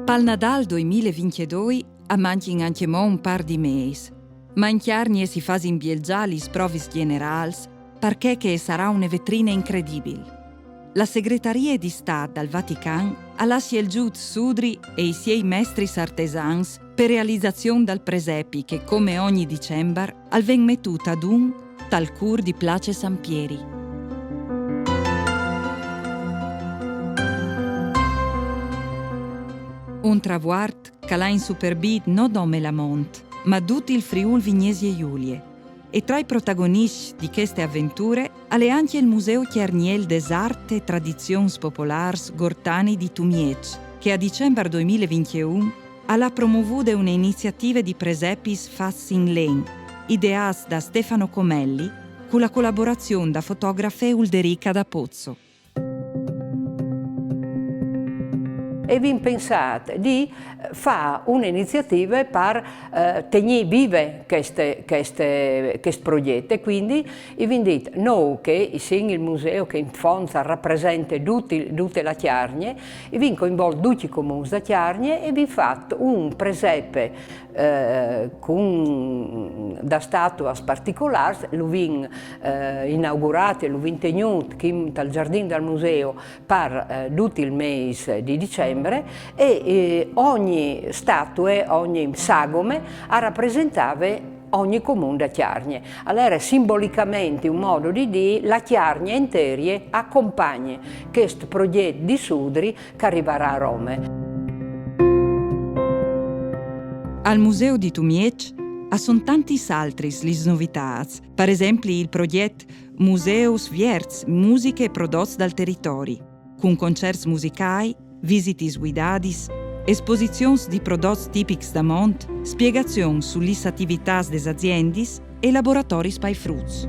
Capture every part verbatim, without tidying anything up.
Pal Nadâl doimil e vincjedoi a mancjin ancjemò un pâr di mês, ma in Cjargne si fasin bielzâ lis provis gjenerâls, parcè che e sarà une vetrine incredibil. La Segretarie di Stât dal Vatican al à sielzût Sudri e i siei mestris artesans pe realizazion dal presepi che, come ogni dicembar, al ven metût adun tal cûr di place San Pieri. Un travuart che al à insuperbît no dome la mont, ma dut il Friûl Vignesie Julie. E tra i protagoniscj di cheste aventure al è ancje il Museu Cjargnel des Art e Tradizions Popolârs Gortani di Tumieç, che a dicembar doimil e vincjeun al à promovude une iniziative di presepis fats in len, ideâts da Stefano Comelli, cu la colaborazion da fotografe Ulderica da Pozzo. E vin pensât di fâ une iniziative par eh, tignî vive cheste, cheste, chest progjet. E cuindi i vin dit, nô che i sin il museu che in fonts al rapresente duti, dute la Cjargne, i vin coinvolt ducj i comuns da Cjargne e i vin fat un presepe eh, cun da statuas particolârs, lu vin eh, inaugurât e lu vin tignût chi tal zardin dal museu par eh, dut il mês di dicembre e eh, ogni statue, ogni sagome a rapresentave ogni comun da Cjargne. Al jere simbolicamenti un modo di dî la Cjargne interie a compagne chest progjet di Sudri che al rivarà a Rome. Al Museu di Tumieç a son tantis altris lis novitâts, par esempli il progjet Museus Vierts, musiche e prodots dal teritori, cun concerts musicâi, visitis guidadis, esposizions di prodots tipics da mont, spiegazions su lis ativitâts des aziendis e laboratoris pai fruts.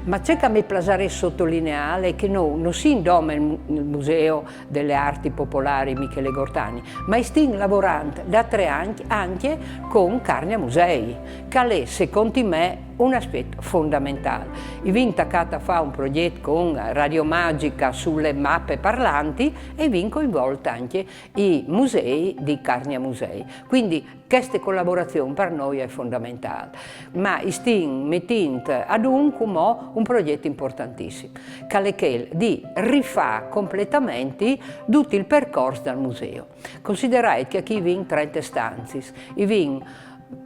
Ma ce che mi plasarès sotolineâ al è che nô no sin dome il mu- il Museu des Arts Popularis Michele Gortani, ma i stin lavorant da trê agns ancje cun Carnia Musei, che al è, secont me, un aspiet fondamentâl. I vin tacât a fâ un progjet cun Radio Magica su lis mapis parlantis e i vin coinvolt ancje i musei di Carnia Musei. Cuindi cheste colaborazion par nô e je fondamentâl. Ma i stin metint adun cumò un progjet importantissim, che al è chel di rifâ completamenti dut il percors dal museu. Considerait che achì i vin trente stanziis, i vin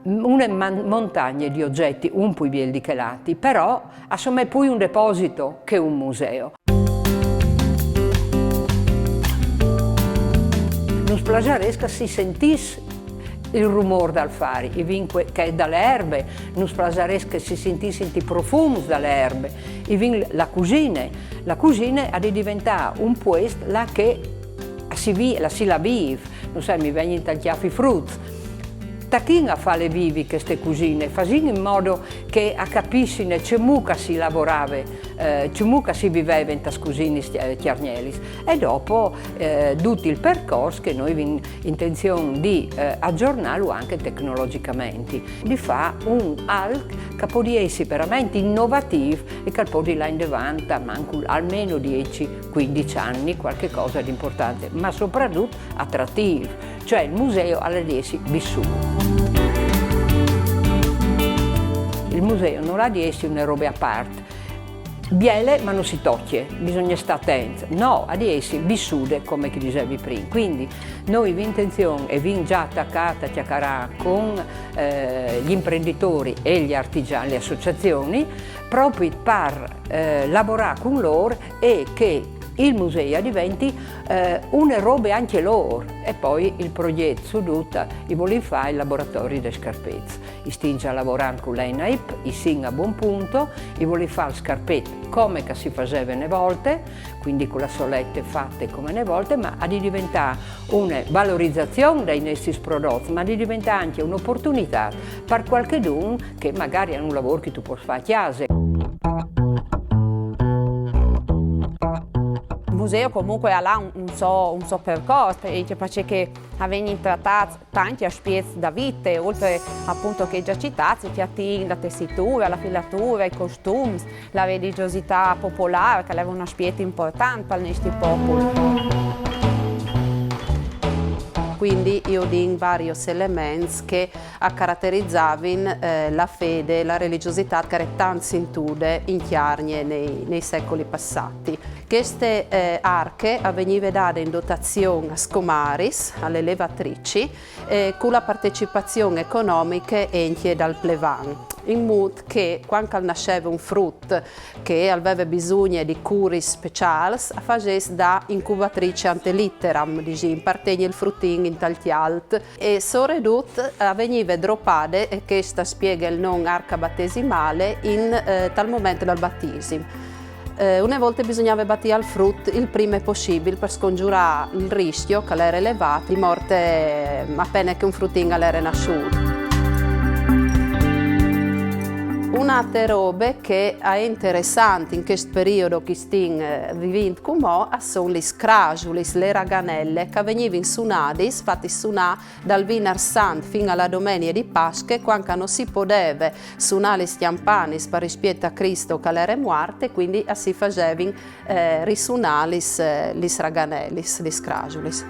une man- montagne di ogjets, un plui biel di chel altri, però a son plui un deposit che un museu. Nus plasarès che si sintìs il rumôr dal fari, i vin che, che da lis erbis, nus plasarès che si sintissin i profums da lis erbis, i vin la cusine. La cusine e à di deventâ un puest là che si vi- là si la vîf, no sai, mi vegnin tal cjâf i fruts. Tachìn a fâle vivi cheste cusine, fasìn in modo che a capissin cemût che si lavorave, eh, cemût che si viveve intas cusinis cjargnelis. E dopo eh, dut il percors che nô i vin intenzion di eh, agjornâlu ancje tecnologicamenti, di fâ un alc che al podi jessi verementri inovatîf e che al podi lâ indevant almancul almen dîs, cuindis agns, cualchi cos di impuartant, ma sopratut atratîf, cioè il museu al à di jessi vissût. Il museu nol à di jessi une robe a part, biele ma no si tocje, bisugne stâ atents. No, e à di jessi vissude, come che disevi prin. Cuindi nô i vin intenzion e i vin za tacât a cjacarâ cun eh, lis imprenditoris e lis artigjans, lis associazions, propit par eh, lavorâ cun lôr e che il museu al deventi eh, une robe ancje lôr. E po il progjet su dut i volìn fâ il laboratori dai scarpets. I stin za lavorant cu l'ENAIP, i sin a bon pont, i volìn fâ il scarpet come che si faseve une volte, cuindi cu la solete fate come une volte, ma e à di deventâ une valorizazion dai nestris prodots, ma e à di deventâ ancje une oportunitât par cualchidun che magari al è un lavôr che tu pos fâ a cjase. Museu comunque al à un, un so, un so percors, e che face che a vegnin tratâts tancj aspiets da vite, oltri apont che za citâts, che a tin la tessitura, la filatura, i costums, la religjositât popolâr, che al jere un aspiet impuartant pal nestri popul. Cuindi o vin varios elements che a caraterizavin, eh, la fede, la religjositât che e jere tant sintude in Cjargne nei, nei secui passâts. Cheste, eh, arche a vegnive dade in dotazion as comaris, a lis levatricis, eh, cu la partecipazion economiche ancje dal plevan, in mût che, cuant che al nasseve un frut che al veve bisugne di curis speciâls, a fasès da incubatrice ante litteram, disìn, par tegni il frutin intal cjalt. E soredut a vegnive dropade, e chest al spieghe il non arca batesimale, in, eh, tal moment dal batisim. Eh, une volte bisugnave batî al frut il prime pussibil par scongjurâ il riscjo che al jere levât di morte, eh, a pene che un frutin al jere nassût. Une altre robe che e je interessant in chest periodi che o stin, eh, vivint cumò, a son lis crasulis, lis raganellis, che a vegnivin sunadis, fatis sunâ dal Vinars Sant fin a la domenie di Pasche, cuant che no si podeve sunâ lis cjampanis par rispiet a Crist che al jere muart, e cuindi a si fasevin, eh, risunâ lis, eh, lis raganellis, lis crasulis.